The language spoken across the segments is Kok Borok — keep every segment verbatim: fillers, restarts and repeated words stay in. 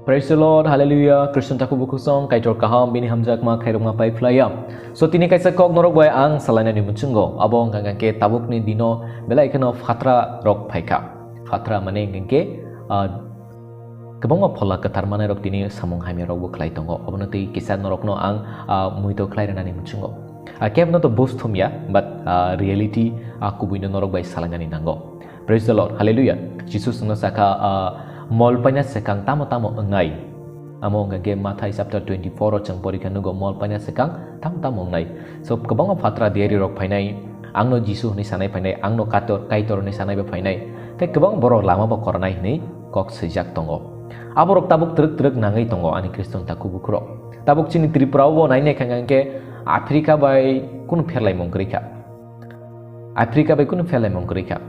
Praise the Lord, hallelujah. Christian taku bukusong, Kaitor kaham, bini hamjakma, khairokma pai phlaya. So, tini kaisa kok norok bai ang salainani muchungo. Abo wngkha khe tabukni dino belai kheno phatra rok phaikha. Phatra mane hwnkhe, ah, kwbangma phola kwthar manai rok tini samung hamya rok bo khlai tongo. Obono tei kisa norokno ang, ah, muito khlai rwnani muchungo. Ah, kebno to boast thumya, but, ah, reality, ah, kubuino norok bai salainani nango. Praise the Lord. Hallelujah. Jisu chwngno sakha, ah, mol paina swkang tamo tamo wngnai. Amo wngkha khe Mathai chapter twenty-four o chwng porikha nugo mol paina swkang tamo tamo wngnai. So, kwbangma phatra diari rok phainai, angno Jisu hwnwi sanai phainai, angno Kator, Kaitor hwnwi sanai bo phainai. Tei kwbang borok lama bo koronai hwnwi kok swijak tongo. Aborok tabuk twrwk twrwk nangwi tongo ani Khristian taku bukurok. Tabuk chini Tripura o bo nainai kha hwnkhe Africa bai kunu pherlaimung kwrwi kha. Africa bai kunu pherlaimung kwrwi kha.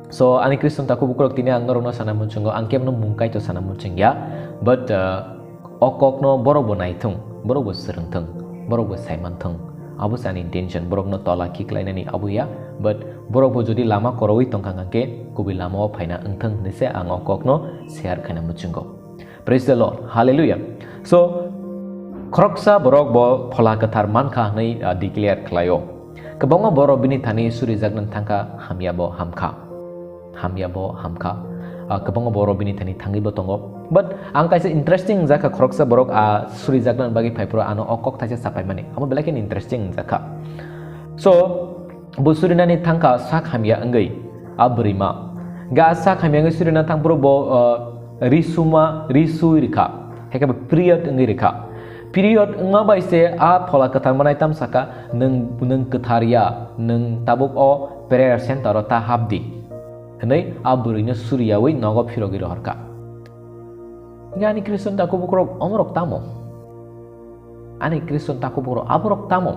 So, ani Khristian taku bukurok tini ang norokno sana muchungo, ang kebno mung kaito sana muchungya, but, uh, o kokno borok bo naithung, borok bo swrwngthung, borok bo saimanthung. Abo se ani intention, borokno tola khiklainani abo ya, but borok bo jodi lama korowi tongkha hwnkhe kubui lama o phaina wngthung hwnwi se ang o kokno share khaina muchungo. Praise the Lord. Hallelujah. So, khoroksa borok bo phola kwthar mankha hwnwi, ah, declare khlaio. Kwbangma borok bini thani surijaknani thangkha, hamya bo hamkha. Hamya bo hamkha. Ah, kwbangma borok bini thani thangwi bo tongo. But ang kaisa interesting wngjakha, khoroksa borok, ah, surijaknani bagwi phaiphuru ano o kok thaisa sapaimani. Amo belai kheno interesting wngjakha. So, bo surinani thangkha sak hamya wngwi a bwrwima. Ga sak hamya wngwi surina thangphuru bo, uh, risuma, risui rikha. Haikhe bo period wngwi rikha. Period wngma bai se a phola kwthar manai tam saka, "Nwng, nwng kwthar ya, nwng tabuk o prayer center o ta hap di," hwnwi a bwrwino suriyaui nogo phirogwi rohorkha. Hingke ani Khristian taku bukurok omorok tamo? Ani Khristian taku bukurok aborok tamo?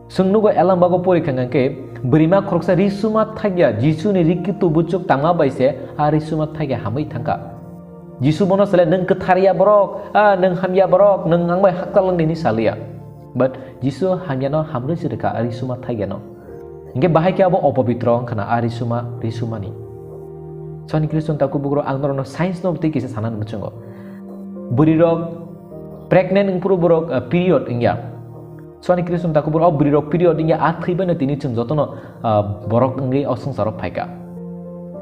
Chwng nugo Elambago pori kha hwnkhe, bwrwima khoroksa risuma thakya Jisuni rikitu buchuk tangma bai se a risuma thakya hamwi thangkha. Jisu bono sale, "Nwng kwthar ya borok, a, nwng hamya borok, nwng ang bai haktal wng di," hwnwi saliya. But Jisu hamyano hamrwi se rwkha, a risuma thaigeno. Hingke bahai khe abo opobitro wngkhana a risuma, risumani. Soni Khristo taku bukro ang norokno science no tei kisa sanani muchungo. Bwrwi rok pregnant wngphuru borok, ah, period wngya. Soni Khristo taku bukro o bwrwi rok period wngya, a thwi bai no tini chwng jotono, ah, borok wngwi o swngcharo phaikha.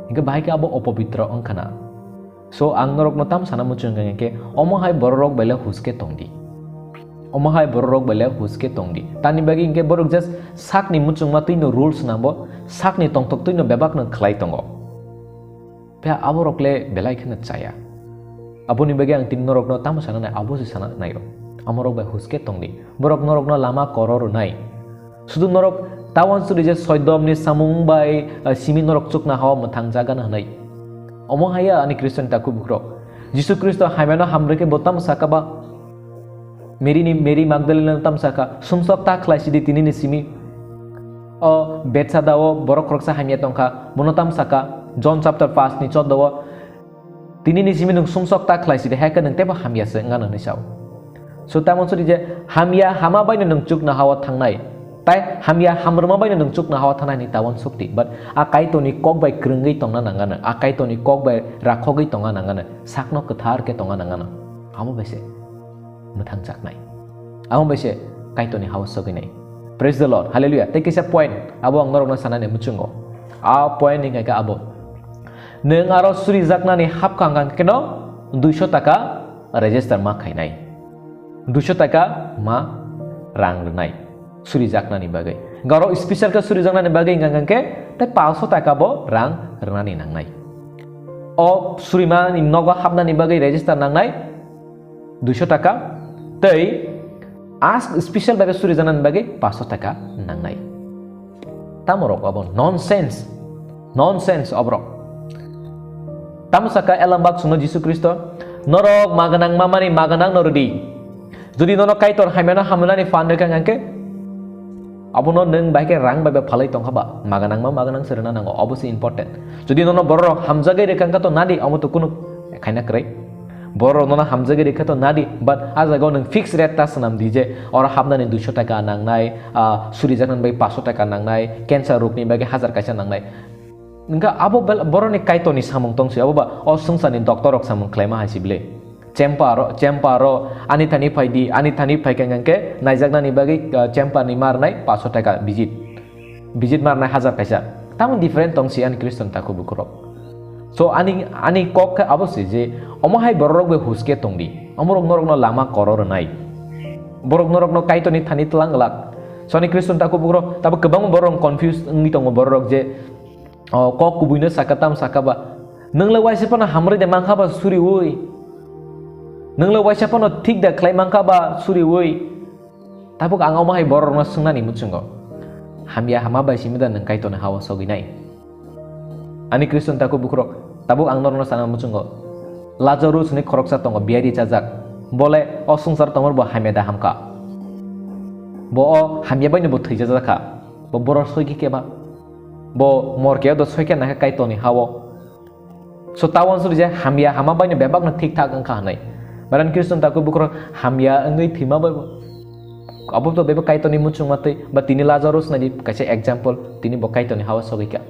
Hingke bahai khe abo opobitro wngkhana. So, ang norokno tam sana muchung kha hwnkhe, omo hai bororok bai le huske tong di. Omo hai bororok bai le huske tong di. Tani bagwi hwnkhe borok just sakni muchungma twino rules nangbo, sakni tongthok twino bebak no khlai tongo. Phiya aborok le belai kheno chaya. Aboni bagwi ang tini norokno tamo sana nai, abo se sana naio. Amorok bai huske tong di. Borok norokno lama koro rwnai. Sudu norok tawan suri je soidomni samung bai, ah, simi norok chukna hao mwthang jagan hwnwi. Omo haiya ani Khristo ni takhuk bukrok. Jisu Khristo hamyano hamrwkhe bo tamo saka ba? Mary ni, Mary Magdalena tamo saka, "Sumsok ta khlai sidi tini ni simi." O Bethsaida o borok khoroksa hamya tongkha, bono tamo saka, John chapter paanch ni choddo o, "Tini ni simi nwng sumsok ta khlai sidi, hai khe nwng teibo hamya se wngano," hinwi sao. So, tamon sori je hamya hama bai no nwng chukna hao thangnai, tai hamya hamrwma bai no nwng chukna hao thangnai ni tawan sukti. But a Kaitorni kok bai kwrwngwi tongna nangano, a Kaitorni kok bai rakhogwi tongna nangano, sakno kwthar khe tongna nangano. Amo bai se mwthang chaknai. Amo bai se Kaitorni hao sogwinai. Praise the Lord. Hallelujah. Tei kisa point abo ang norokno sanani muchungo. A point ni khaikhe abo. Nwng aro surijaknani hapkha hwnkha khe no duiso taka register ma khainai. Duiso taka ma rang rwnai surijaknani bagwi. Garo special khe surijaknani bagwi hwnkha khe tei paanso taka bo rang rwnani nangnai. O surimani nogo hapnani bagwi register nangnai duiso taka, tei ask special bai surijaknani bagwi paanso taka nangnai. Tamo rok abo nonsense, nonsense oborok. Tamo saka elambak songno Jisu Khristo, "Norok maganang mamani maganang no rwdi. Jodi nono Kaitor hamyano hamnani phan rwkha hwnkhe, abono nwng bai khe rang bai bai phalwi tongkha ba, maganang ma maganang se rwna nango, obo se important. Jodi nono bororok hamjagwi rwkha hwnkhe to nadi, omo to kunu khaina kwrwi." Borok nono hamjagwi rikha to nadi, but a jaga o nwng fixed rate ta swnam di je oro hapnani duiso taka nangnai, ah, surijaknani bai paanso taka nangnai, cancer rokni bagwi hazar kaisa nangnai. Nwngkha abo bel-, borokni Kaitorni samung tong se, abo ba o swngcharni doctor rok samung khlaima hai se bile. Chempar, chempar, ani thani phai di, ani thani phai kha hwnkhe naijaknani bagwi, ah, chempar ni marnai paso taka visit. Visit marnai hajar kaisa. Tamo different tong si ani Khristan takhuk bukhurok. So ani, ani kok khe abo se je omo hai bororok bai huske tong di. Omorok norokno lama koro rwnai. Borok norokno Kaitorni thani tlang glak. So ani Khristan takhuk bukhurok tabo kwbangma bororok confuse wngwi tongo bororok je, o, kok kubuino saka tam saka ba. Nwng le waisa phano hamrwi de mankha ba suriui. Nwng le waisa phano thik da khlai mankha ba suriui. Tabuk ang omo hai bororokno swngnani muchungo. Hamya hama bai simi da nwng Kaitorni hao sogwi nai. Ani Khristan takhuk bukhurok, tabuk ang norokno sana muchungo. Lazarus ni khoroksa tongo, biyari chajak. Bole o swngchar tongmor bo hamya da hamkha. Bo o hamya bai no bo thwijajak kha. Bo borok soi khe keba. Bo mor khe do soi khe nakha Kaitorni hao. So, ta wansuk je hamya hama bai no bebak no thik thak wngkha hwnwi. But ani Khristan takhuk bukhurok hamya wngwi thwima bai bo. Abo to bebak Kaitorni muchungma twi, ba tini Lazarus nai di kaisa example, tini bo Kaitorni hao sogwi kha.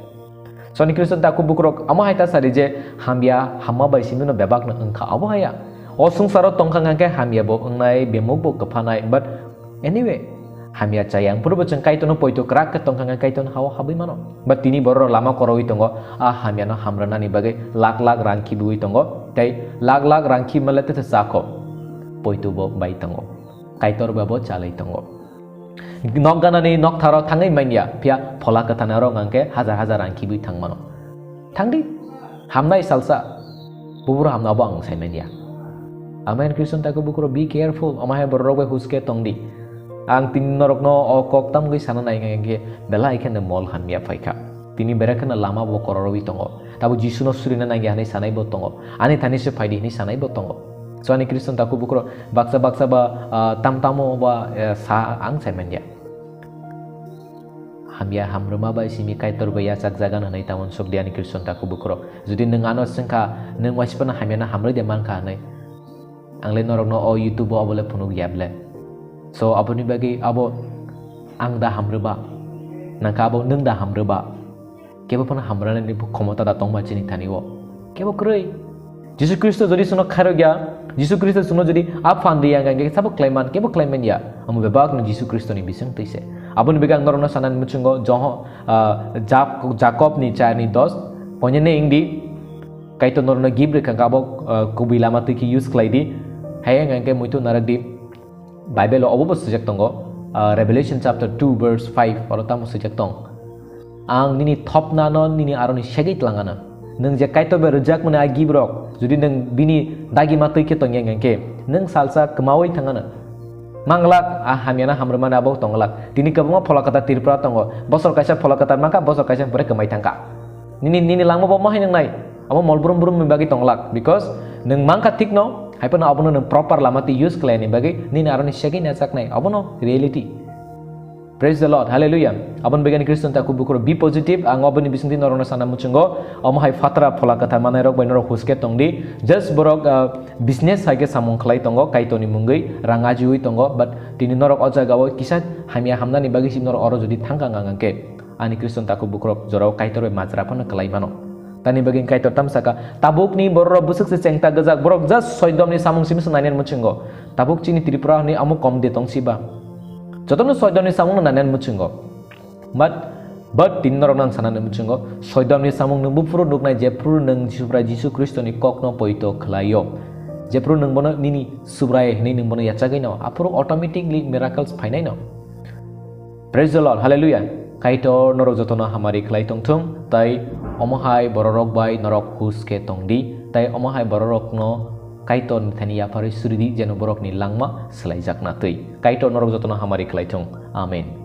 So, ani Khristan takhuk bukhurok amo hai ta sadi je hamya hama bai simi no bebak no wngkha abo haya. O swngcharo tongkha hwnkhe hamya bo wngnai, bemuk bo kwphanai, but anyway, hamya chayang phuru bo chwng Kaitorno poito kwrak khe tongkha hwnkhe Kaitorno hao habwi mano. But tini borok lama korowi tongo, a hamyano hamrwnani bagwi lakh lakh rang khibiwi tongo, tei lakh lakh rang khibimale tete chakho. Poito bo bai tongo. Kaitor ba bo chalai tongo. Nok ganani noktharo thangwi manya, phiya phola kwthanaro hwnkhe hajar hajar rang khibwi thangmano. Thangdi, hamnai salsa, bubur hamna abo ang sai manya. Amen, Khristan takhuk bukhurok, be careful, omo hai bororok bai huske tongdi. Ang tini norokno o kok tamgwi sana nai hwnkhe belai kheno mol hamya phaikha. Tini berai kheno lama bo kororwi tongo. Tabuk Jisuno surina nangya hwnwi sanai bo tongo. Ani thani se phaidi hwnwi sanai bo tongo. So ani Khristan takhuk bukhurok baksa baksa ba, ah, tam tamo ba, eh, sa ang sai manya. Hamya hamrwma bai simi Kaitor bai yachak jagan hwnwi ta uansuk di ani Khristan takhuk bukhurok. Jodi nwng ano swngkha, nwng waisa phano hamyano hamrwi de mankha hwnwi, ang le norokno o YouTube o abo le phunuk ya ble. So aboni bagwi abo ang da hamrwba, nangkha abo nwng da hamrwba. Kebo phano hamrani khomota da tongma chini thani o. Kebo kwrwi. Jisu Khristo jodi chwngno khairok ya, Jisu Khristo chwngno jodi a phan riya hwnkhe sabo khlaiman, kebo khlaiman ya. Amo bebak no Jisu Khristo ni bising twi se. Aboni bagwi ang norokno sanani muchungo Joho-, ah, Jak-, Jakob ni char ni dos, poine ne ingdi, Kaitor norokno gift rwkha khe abo, ah, kubui lama twi khe use khlai di. Hai hwnkhe muitu narak di. Bible o obo bo swijak tongo, ah, Revelation chapter two verse five, oro tamo swijak tong. Ang nini thopnano nini aroni segwi tlangano. Nwng je Kaitor bai rwjakmani a gift rok, jodi nwng bini dagi ma twi khe tongya hwnkhe, nwng salsa kwmaui thangano. Manglak, a hamyano hamrwmani abo tonglak. Tini kwbangma phola kwthar Tripura tongo. Bosor kaisa phola kwthar mankha, bosor kaisa pore kwmai thangkha. Nini, nini langma bo ma hai nang nai. Abo mol brum brum ni bagwi tonglak. Because nwng mankha thik no, hai phano abono nwng proper lama twi use khlai ni bagwi nini aroni segwi najaknai. Abono reality. Praise the Lord. Hallelujah. Aboni bagwi ani Khristan takhuk bukhurok be positive. Ang oboni bisingtwi norokno sana muchungo. Omo hai phatara phola kwthar manai rok bai norok huske tongdi. Just borok, ah, business hai khe samung khlai tongo, Kaitorni mungwi rang ajiwi tongo. But tini norok o jaga o kisa hamya hamnani bagwi si norok oro jodi thangka ngang khe. Ani Khristan takhuk bukhurok jorao Kaitor bai majra phano kwlai mano. Tani bagwi Kaitor tam saka, tabukni bororok bwswk se chengta gwjak, borok just soidomni samung simi se nainani muchungo. Tabuk chini Tripura hwnwi amo kom de tong siba. Jotono soidomni samung no nainani muchungo. But, but tini norok nang sanani muchungo, soidomni samung nwng buphuru nuknai jephuru nwng Jisubrai Jisu Khristoni kokno poito khlaio. Jephuru nwng bono nini Subrai hwnwi nwng bono yachagwi no, aphuru automatically miracles phainai no. Praise the Lord, hallelujah. Kaitor norok jotono hamari khlai tongthung, tai omo hai bororok bai norok hus khe tongdi, tai omo hai bororokno Kaitor ni thani yapharwi suridi, jeno borokni langma swlaijakna twi. Kaitor norok jotono hamari khlai thung. Amen.